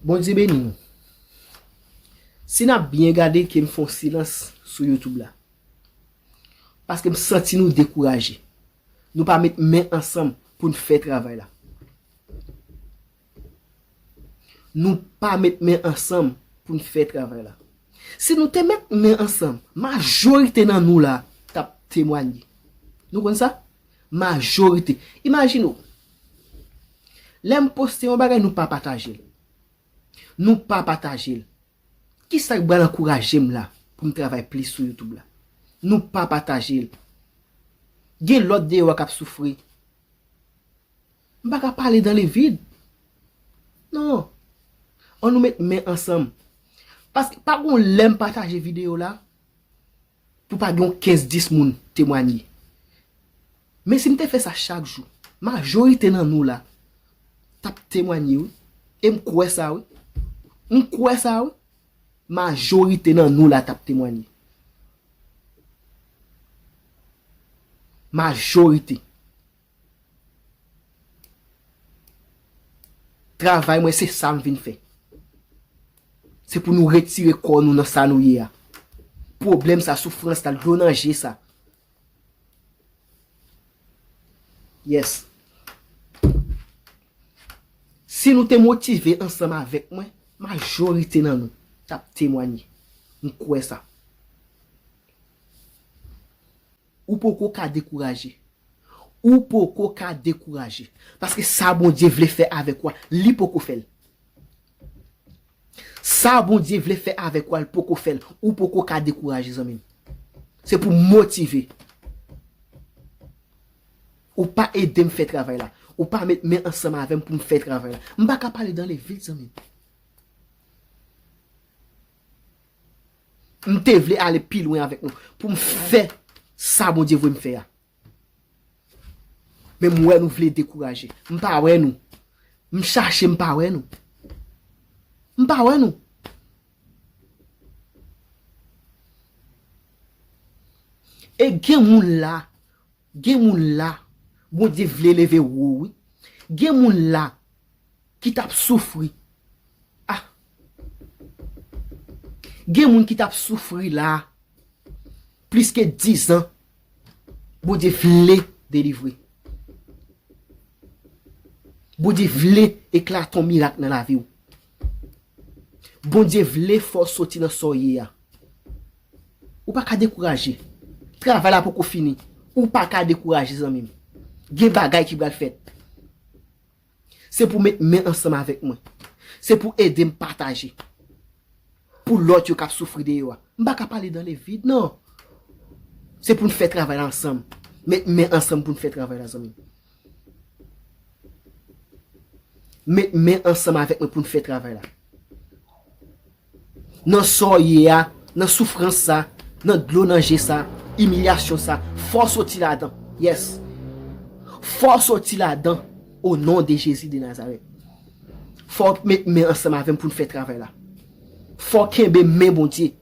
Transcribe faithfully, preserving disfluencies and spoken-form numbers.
Bondye beni nou. Si n ap byen gade, ke m fè yon silans sou YouTube la. Paske m santi nou dekouraje. Nou pa met men ansanm pou n fè travay la. Nou pa met men ansanm pou n fè travay la. Si nou te met men ansanm, majorite nan nou la t ap temwanye. Nou konn sa? Majorite. Imajine w. Lè m poste yon bagay, nou pa pataje l. Nou pa pataje l. Kisa k pral ankouraje m la pou m travay plis sou YouTube la? Nou pa pataje l. Gen lòt deyò a k ap soufri. M pa ka pale dans le vide. Non. Ann nou met men ansanm. Paske pa gon lè m pataje videyo la pou pa gen yon kenz dis moun temwanye. Men si m te fè sa chak jou, majorite nan nou la t ap temwanye, wi. E m kwè sa, wi. M kwè sa, wi. Majorite nan nou la t ap temwanye. Majorite. Travay mwen, se sa m vin fè. Se pou nou retire kò nou nan sa nou ye a. Pwoblèm sa, soufrans la, dlo nan je sa. Yes. Si nou te motive ansanm avèk mwen, majorite nan nou t ap temwanye. M kwè sa. Ou poko ka dekouraje. Ou poko ka dekouraje. Paske sa Bondye vle fè avèk ou a, li poko fè l. Sa Bondye vle fè avèk ou a, l poko fè l. Ou poko ka dekouraje, zanmi m. Se pou motive. Ou pa ede m fè travay la. Ou pa met men ansanm avè m pou m fè travay la. M pa ka pale dans le vide, zanmi m. M te vle ale pi lwen avèk nou pou m fè sa Bondye voye m fè a. Men m wè nou vle dekouraje. M pa wè nou. M chache, m pa wè nou. M pa wè nou. E gen moun la, gen moun la, Bondye vle leve wo, wi. Gen moun la ki t ap soufri. Ah. Gen moun ki t ap soufri la plis ke dizan. Bondye vle delivre. Bondye vle eklate yon mirak nan lavi w. Bondye vle fè w soti nan sa w ye a. Ou pa ka dekouraje. Travay la poko fini. Ou pa ka dekouraje, zanmi m. Gen bagay ki pral fèt. Se pou met men ansanm avèk mwen. Se pou ede m pataje. Pou lòt yo k ap soufri deyò a. M pa ka pale dans le vide, non. Se pou n fè travay la ansanm. Met men ansanm pou n fè travay la, zanmi m. Met men ansanm avèk mwen pou n fè travay la. Nan sa w ye a, nan soufrans sa, nan dlo nan je sa, imilyasyon sa, fò w soti ladan. Yes. Fò w soti ladan, o non de Jezi de Nazarèt. Fò w met men ansanm avè m pou n fè travay la. Fò w kenbe men Bondye.